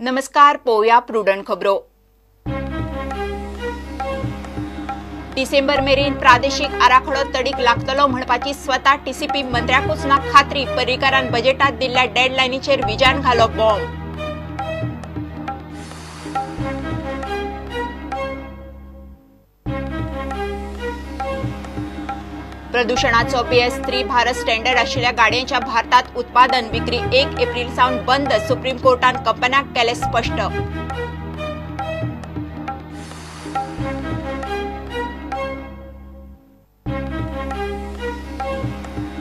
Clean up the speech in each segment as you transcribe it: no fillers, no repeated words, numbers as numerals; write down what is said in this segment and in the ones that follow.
नमस्कार, पोवया प्रुडंट खबरो। डिसेंबर मेरेन प्रादेशिक आराखडो तडीक लागतलो म्हणपाची स्वता टीसीपी मंत्र्याकूच ना खात्री। पर्रीकारान बजेटात दिल्ल्या डेडलायनीचेर विजयान घालो बॉम्ब। प्रदूषणाचो BS3 Bharat standard आशिल्ल्या गाडयांच्या भारतात उत्पादन विक्री 1 एप्रिल सावन बंद। सुप्रीम कोर्टान कंपन्यांक केलें स्पश्ट।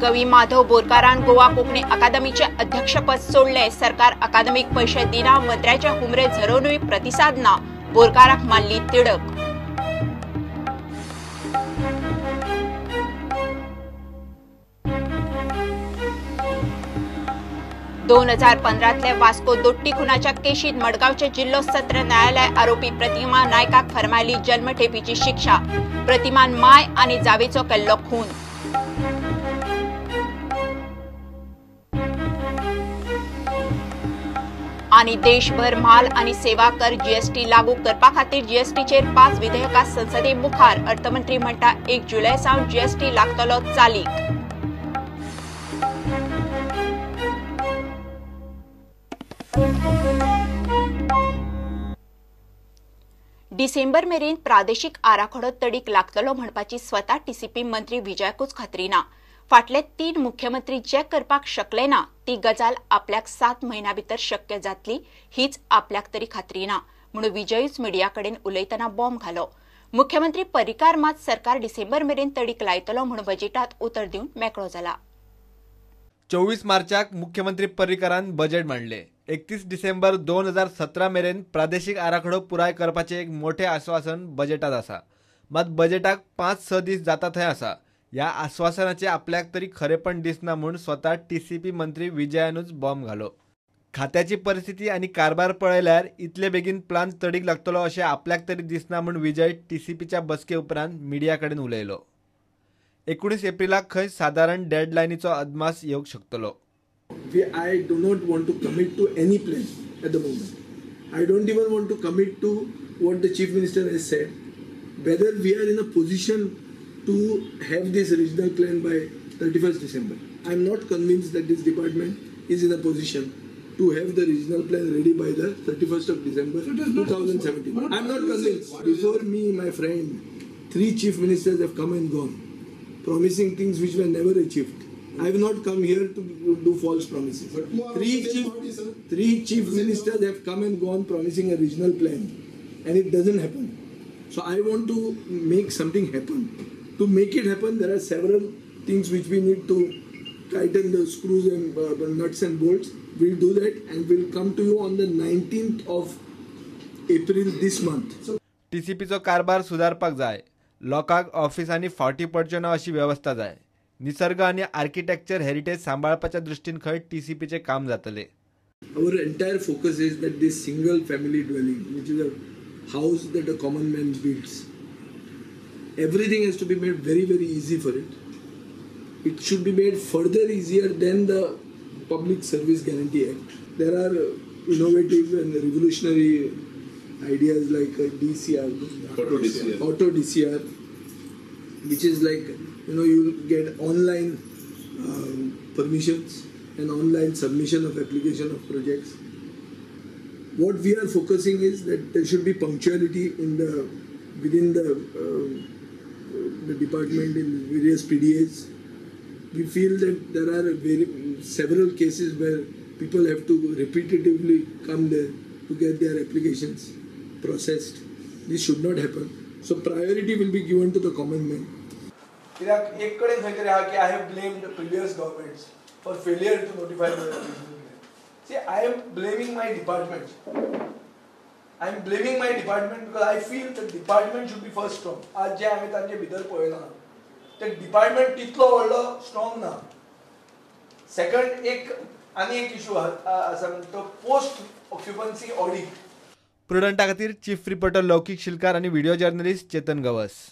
कवी माधव बोरकारान गोवा कोंकणी अकादमीचे अध्यक्षपद सोडले। सरकार अकादमीक पैशे दिना, मंत्र्याचे हुमरे झरोवनूय प्रतिसाद ना। बोरकाराक मारली तिडक। दोन 2015तले वास्को दोट्टी खुनाच्या केशीत मडगांवचे जिल्हो सत्र न्यायालय आरोपी प्रतिमा नायकाक फरमायली जन्मठेपीची शिक्षा। प्रतिमान my आनी जावेचो केल्लो खून। आनी देशभर म्हाल आनी सेवा कर जीएसटी लागू करपा खातीर जीएसटीचेर 5 विधेयकां संसदे मुखार। अर्थमंत्री म्हणटा 1 जुलय सावन जीएसटी लागतलो चालीक। डिसेंबर मेरेन प्रादेशिक आराखडो तडीक लागतलो म्हणपाची स्वता टीसीपी मंत्री विजयाकूच खात्री ना। फाटले 3 मुख्यमंत्री जे करपाक शकले ना ती गजाल आपल्याक 7 म्हयन्या भितर शक्य जातली हीच आपल्याक तरी खात्री ना म्हणून विजयूच मिडिया कडेन उलयतना बॉम्ब घालो। मुख्यमंत्री पर्रीकार मात सरकार डिसेंबर मेरेन तडीक लायतलो म्हणून बजेटात उतर दिवन मेकळो जाला। 24 मार्चाक मुख्यमंत्री पर्रीकारान बजेट मांडले। 31 डिसेंबर 2017 मेरेन प्रादेशिक आराखडो पुराय करपाचें एक मोठें आश्वासन बजेटात आसा। मात बजेटाक 5-6 दीस जाता थंय आसा। ह्या आश्वासनाचें आपल्याक तरी खरेपण दिसना म्हूण स्वता टीसीपी मंत्री विजयानूच बॉम्ब घालो। खात्याची परिस्थिती आनी कारभार पळयल्यार इतले बेगीन प्लान तडीक लागतलो अशें आपल्याक तरी दिसना म्हूण विजय टीसीपीच्या बसके उपरांत मिडिया कडेन उलयलो। 19 एप्रिलाक खंय सादारण डेडलायनीचो अदमास येवंक शकतलो। I do not want to commit to any plan at the moment. I don't even want to commit to what the Chief Minister has said, whether we are in a position to have this regional plan by 31st December. I am not convinced that this department is in a position to have the regional plan ready by the 31st of December 2017. I am not convinced. Before me, my friend, 3 Chief Ministers have come and gone, promising things which were never achieved. I have not come here to do false promises. Three chief ministers have come and gone promising a regional plan, and it doesn't happen. So I want to make something happen. To make it happen, there are several things which we need to tighten the screws and nuts and bolts. We'll do that, and we'll come to you on the 19th of April this month. TCP चो कारभार सुधारपाक जाय, लोकांक ऑफिसांनी फावटी पडच्यो ना अशी वेवस्था जाय। निसर्ग आनी आर्किटेक्चर हेरिटेज सांबाळपाच्या दृष्टीन खंय टीसीपीचे काम जातले। Our entire focus is that this single family dwelling, which is a house that a common man builds, everything has to be made very very easy for it. It should be made further easier than the Public Service Guarantee Act. There are innovative and revolutionary ideas like DCR, auto DCR, which is like, you know, you get online permissions and online submission of application of projects. What we are focusing is that there should be punctuality in the within the department in various PDAs. We feel that there are several cases where people have to repetitively come there to get their applications processed. This should not happen. So priority will be given to the common man. कित्याक एक कडेन खंय तरी आहा की I have blamed previous governments for failure to notify the regional plan. See, I am blaming my department. I am blaming my department because I feel the department should be first strong. आज जे हांवें तांचे भितर पळयलां ते department तितलो व्हडलो strong ना। Second एक आनी एक इशू आसा तो पोस्ट ऑक्युपन्सी ऑडिट। प्रुडंटा खातीर चीफ रिपोर्टर लौकीक शिलकार आनी video journalist Chetan Gawas.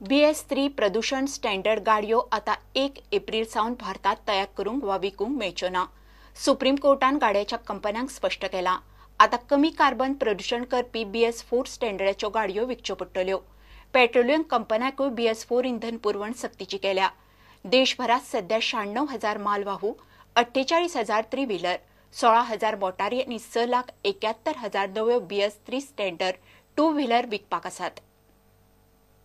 BS3 प्रदूषण स्टँडर्ड गाडयो आता 1 एप्रिल सावन भारतात तयार करूंक वा विकूंक मेळच्यो ना। सुप्रीम कोर्टान गाडयांच्या कंपन्यांक स्पश्ट केलां, आतां कमी कार्बन प्रदूशण करपी BS4 स्टँडर्डाच्यो गाडयो विकच्यो पडटल्यो. पेट्रोलियम कंपन्यांकूय BS4 इंधन पुरवण सक्तीची केल्या. देशभरात सध्या 96,000 मालवाहू, 48,000 थ्री व्हीलर, 16,000 मोटारी आनी 6,71,000 नव्यो BS3 standard two wheeler विकपाक आसात.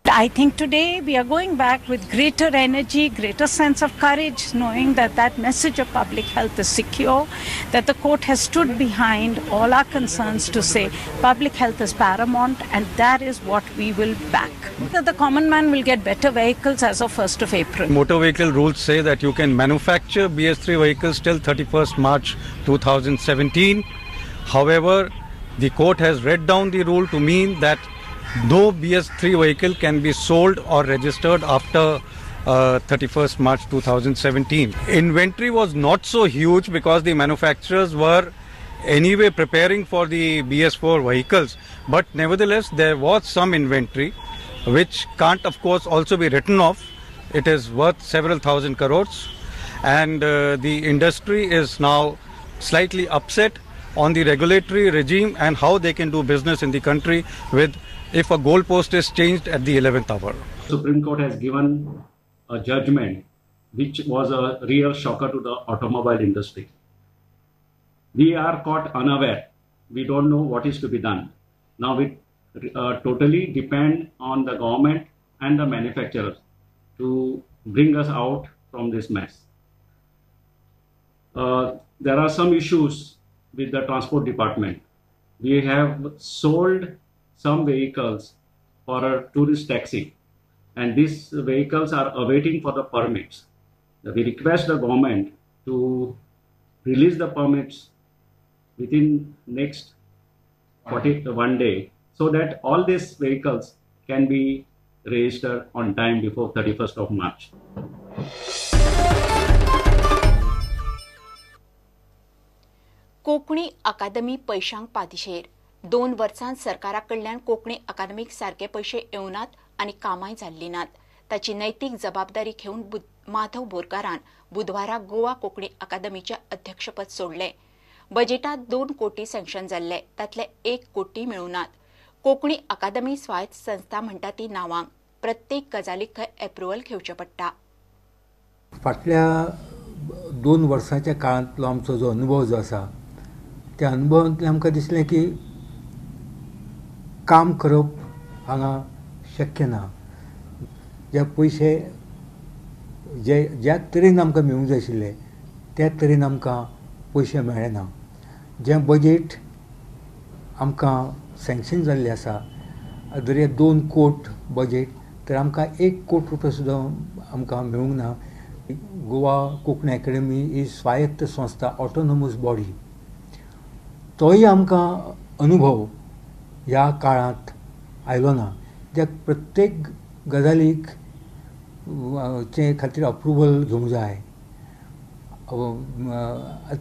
I think today we are going back with greater energy, greater sense of courage, knowing that that message of public health is secure, that the court has stood behind all our concerns to say public health is paramount, and that is what we will back. That the common man will get better vehicles as of 1st of April. Motor vehicle rules say that you can manufacture BS3 vehicles till 31st March 2017. However, the court has read down the rule to mean that no BS3 vehicle can be sold or registered after 31st March 2017. Inventory was not so huge because the manufacturers were anyway preparing for the BS4 vehicles, but nevertheless there was some inventory which can't of course also be written off. It is worth several thousand crores, and the industry is now slightly upset on the regulatory regime and how they can do business in the country with if a goalpost is changed at the 11th hour. Supreme Court has given a judgment which was a real shocker to the automobile industry. We are caught unaware. We don't know what is to be done. Now we totally depend on the government and the manufacturers to bring us out from this mess. There are some issues with the transport department. We have sold some vehicles for a tourist taxi, and these vehicles are awaiting for the permits. We request the government to release the permits within next 41 day so that all these vehicles can be registered on time before 31st of March. Konkani Akademi पैशांक पादिशेर. 2 वर्सां सरकारा कडल्यान कोंकणी अकादमीक सारके पयशे येवनात आनी कामांय जाल्लीं नात. ताची नैतीक जबाबदारी घेवन माधव बोरकारान बुधवारा गोवा कोंकणी अकादमीचें अध्यक्षपद सोडलें. बजेटांत 2 कोटी सँक्शन जाल्ले, तांतले 1 कोटी मेळूं नात. कोंकणी अकादमी स्वायत्त संस्था म्हणटा ती नांवांक प्रत्येक गजालीक खंय एप्रुवल घेवचें पडटा. फाटल्या 2 वर्सांच्या काळांतलो आमचो जो अनुभव जो आसा त्या अनुभवांतल्यान आमकां दिसलें की काम करप हांगा शक्य ना. जे पयशे जे ज्या तरेन आमकां मेळूंक जाय आशिल्ले त्या तरेन आमकां पयशे मेळ्ळे ना. जें बजेट आमकां सँक्शन जाल्लें आसा जर हे 2 कोट बजेट तर आमकां 1 कोट रुपया सुद्दां आमकां मेळूंक ना. गोवा कोंकणी अकॅडमी ही स्वायत्त संस्था, ऑटोनॉमस बॉडी, तोय आमकां अनुभव ह्या काळांत आयलो ना. कित्याक प्रत्येक गजालीक चे खातीर अप्रुवल घेवंक जाय.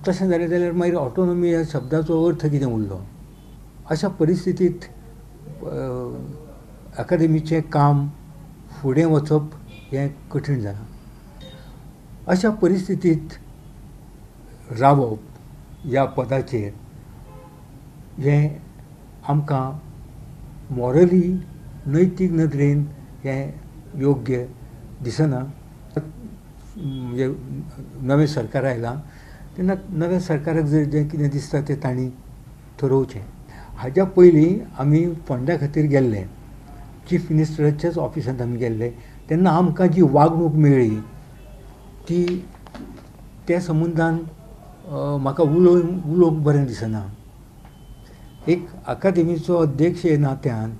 तशें जालें जाल्यार मागीर ऑटोनॉमी ह्या शब्दाचो अर्थ कितें उरलो? अशा परिस्थितींत अकादेमीचें काम फुडें वचप हें कठीण जालां. अशा परिस्थितींत रावप ह्या पदाचेर हें आमकां मॉरली, नैतीक नदरेन हें योग्य दिसना. म्हणजे नवें सरकार आयलां तेन्ना नव्या सरकाराक जर जें कितें दिसता तें तांणी थरोवचें. हाज्या पयलीं आमी फंडा खातीर गेल्ले, चीफ मिनिस्टराच्याच ऑफिसांत आमी गेल्ले तेन्ना आमकां जी वागणूक मेळ्ळी ती त्या संबंदान म्हाका उलोवंक बरें दिसना. एक अकादेमीचो अध्यक्ष ह्या नात्यान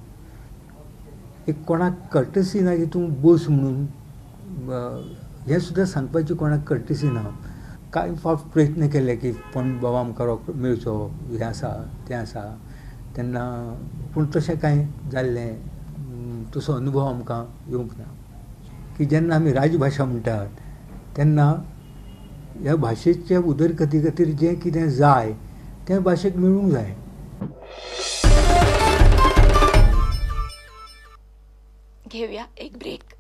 एक कोणाक कर्टसी ना की तूं बस म्हणून हें सुद्दां सांगपाची कोणाक कर्टसी ना. कांय फावट प्रयत्न केले की पण बाबा आमकां रोकडो मेळचो, हें आसा तें आसा तेन्ना, पूण तशें कांय जाल्लें तसो अनुभव आमकां येवंक ना. की जेन्ना आमी राजभाशा म्हणटात तेन्ना ह्या भाशेच्या उदरगती खातीर जें कितें जाय तें भाशेक मेळूंक जाय. घेवया एक ब्रेक.